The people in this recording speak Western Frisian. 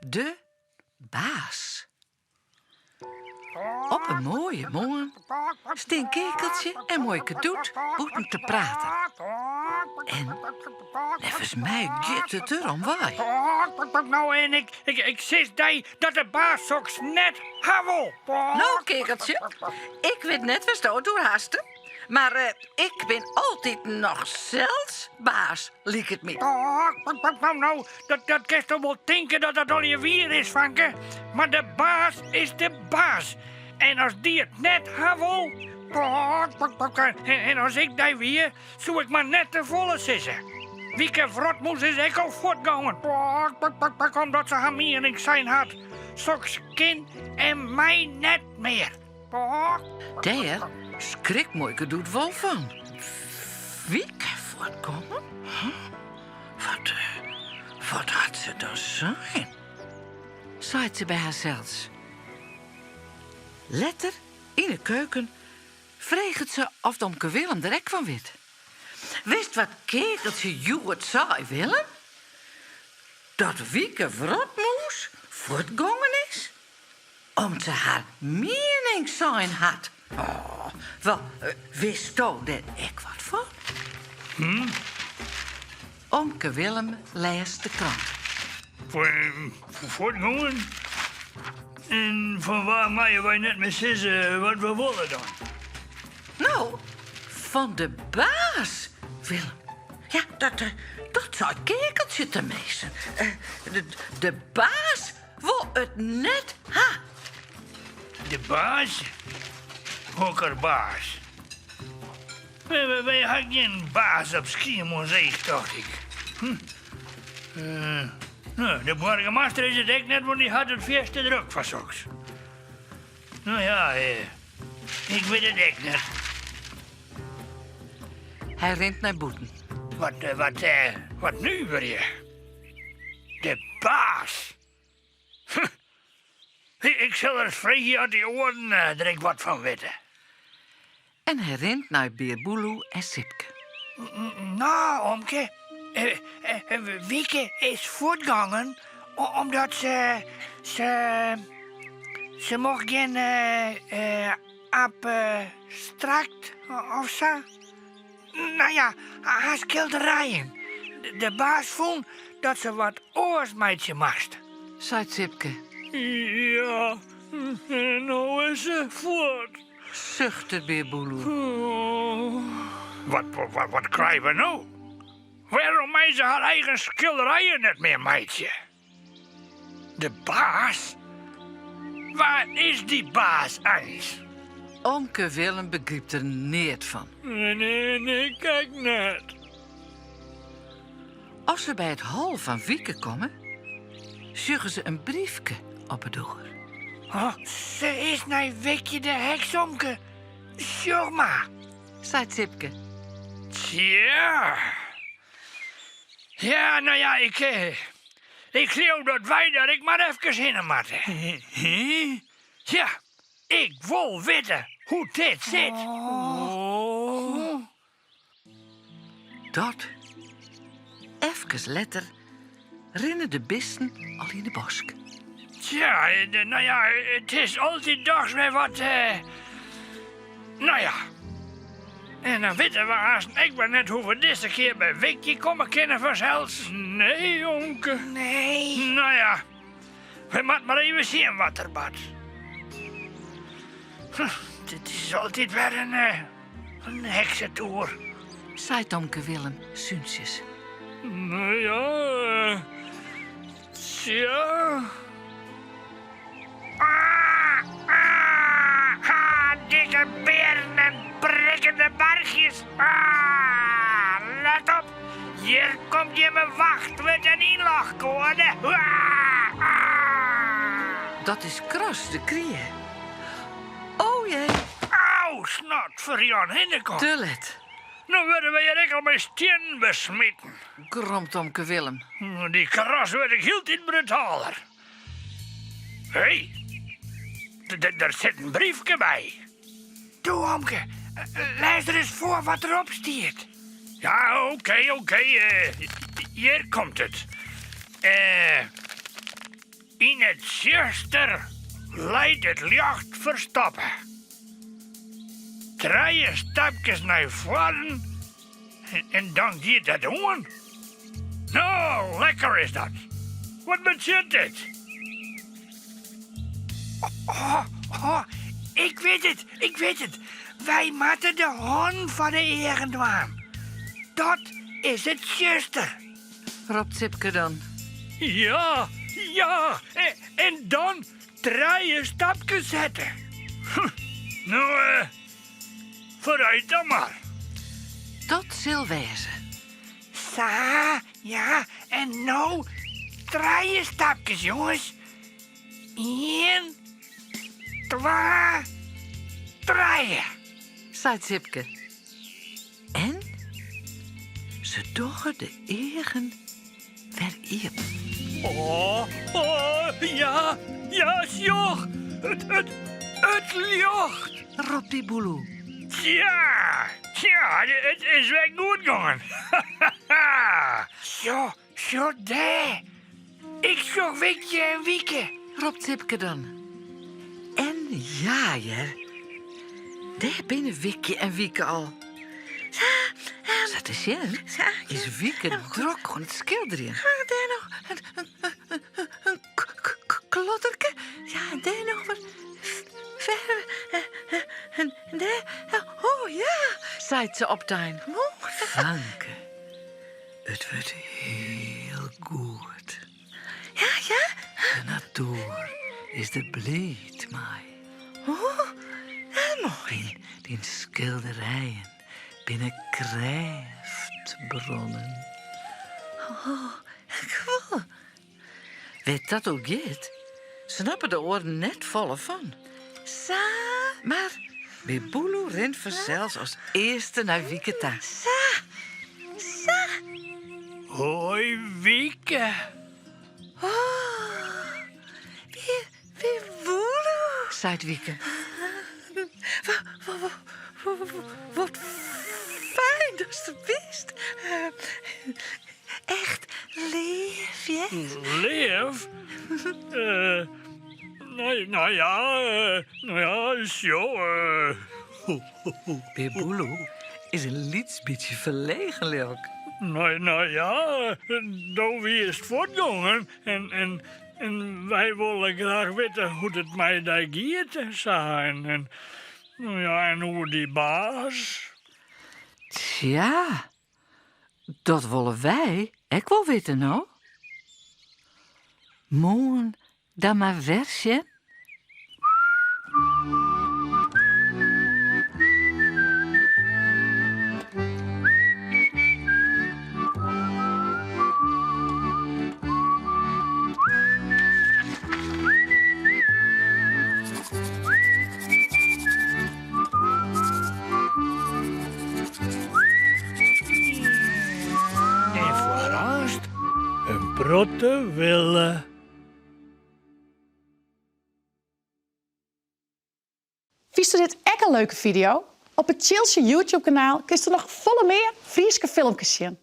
De baas. Op in moaie moarn stean Keakeltsje en Muoike Doet bûten te praten. En neffens my giet it der om wei. No en ik, ik, ik sis dy dat de baas soks net ha wol. No, Keakeltsje, ik wit net wêr'tsto it oer haste, mar eh, ik bin altyd noch sels baas, liket my. No, no, dat, dat kinsto wol tinke dat dat allegear wier is, fanke. Mar de baas is de baas. En as dy it net ha wol... En as ik dy wie, soe ik mar net te folle sizze. Wieke Wrotmûs is ek al fuortgongen, omdat se har miening sein hat. Soks kin en mei net mear. Dêr skrikt Muoike Doet wol fan. Wieke fuortgongen? Wat, wat hat se dan sein? Seit se by harsels. Letter, yn 'e keuken, freget se oft omke Willem der ek fan wit. Witst wat Keakeltsje hjoed sei, Willem? Dat Wieke Wrotmûs fuortgongen is om't se har miening sein hat. Oh, wel, witsto dêr ek wat fan? Hm? Omke Willem lêst de krant. Fuortgongen? En fan wa meie wy net mear sizze wat we wolle dan? No, fan de baas, Willem. Ja, dat, eh, dat sei Keakeltsje teminsten. Eh, de, de baas wol it net ha. De baas? Hokker baas? Wy, wy ha gjin baas op Skiermûntseach, tocht ik. Hm. Uh, no, de boargemaster is it ek net, want dy hat it fierste drok foar soks. No ja, eh, ik wit it ek net. Hy rint nei bûten. Wat, eh, wat, eh, wat nuver je. De baas. Ik sil ris freegje oft dy oaren der ek wat fan witte. En hy rint nei Bear Boeloe en Sipke. No, omke, Wieke is fuortgongen omdat se, se, se mocht gjin abstrakt of sa. No ja, har skilderijen. De baas fûn dat se wat oars meitsje moast. Seit Sipke. Ja, en no is se fuort. Suchtet Bear Boeloe. Wat, wat, wat krije we no? Wêrom mei se har eigen skilderijen net mear meitsje? De baas? Wa is dy baas eins? Omke Willem begrypt der neat fan. Nee, nee, ik ek net. As se by it hol fan Wieke komme, sjogge se in briefke op 'e doar. Oh, se is nei Wikje de heks, omke. Sjoch mar. Seit Sipke. Tsja. Ja, no ja, ik, ik leau dat wy der ek mar efkes hinne moatte. Ja, ik wol witte hoe't dit sit. Oh. Dat. Efkes letter rinne de bisten al yn de bosk. Tja, no ja, it is altyd dochs wer wat. No ja. En dan witte we aansten ek wer net hoe't we dizze kear by Wikje komme kinne fansels. Nee, omke. Nee. No ja, we moatte mar even sjen wat der bart. Dit is altyd wer in, in heksetoer. Seit omke Willem súntsjes. No ja, tsja. Ah, ah, ah, dikke bearen en prikkende barchjes. Ah, let op, hjir komt jimme wachtwurd en ynlochkoade. Ah, ah. Dat is Kras de Krie. O jee. Au, snot foar Jan Hinnekop. Te let. No wurde wy hjir ek al mei stiennen besmiten. Gromt omke Willem. Dy kras wurdt ek hieltyd brutaler. Hé, der sit in briefke by. Doe, omke, lês ris foar wat derop stiet. Ja, oké, oké. Hjir komt it. Yn it tsjuster leit it ljocht ferstoppe. Trije stapkes nei foaren en dan giet it oan. No, lekker is dat. Wat betsjut dit? Oh, oh, ik wit it, ik wit it. Wy moatte de hannen foar de eagen dwaan. Dat is it tsjuster. Ropt Sipke dan. Ja, ja, en dan trije stapkes sette. No, eh, foarút dan mar. Dat sil wêze. Sa, ja, en no trije stapkes, jonges. Ien, twa, trije. Seit Sipke. En se dogge de eagen wer iepen. Oh, oh, ja, ja, sjoch! It, it, it ljocht! Ropt Biboeloe. Tja, tja, it is wer goed gongen. Sjoch, sjoch dêr! Ik sjoch Wikje en Wieke! Ropt Sipke dan. En ja hear, dêr binne Wikje en Wieke al. Sa te sjen is Wieke drok oan it skilderjen. Dêr noch in klodderke. Ja, en dêr noch wat ferve. En dêr, oh ja, seit se optein. Fanke. It wurdt hiel goed. Ja, ja. De natoer is der bliid mei. Oh, moai. Dyn skilderijen binne krêftbronnen. Oh, cool. Wêr't dat oer giet, snappe de oaren net folle fan. Sa, mar Biboeloe rint fansels as earste nei Wieke ta. Sa, sa. Hoi Wieke. Oh, Biboeloe, seit Wieke. Wat fijn datst der bist. Echt leaf, hear. Leaf? No ja, no ja, sjoch. Biboeloe is in lyts bytsje ferlegen, leau ik. No, no ja, do wiest fuortgongen en, en, en wy wolle graach witte hoe't it mei dy giet en sa. En, en, no ja, en oer dy baas. Tsja, Dat wolle wy ek wol witte, no? Moarn dan mar wer sjen. En foarearst in protte wille. Fynsto dit ek in leuke fideo? Op it Tsjiltsje YouTube-kanaal kinsto noch folle mear Fryske filmkes sjen.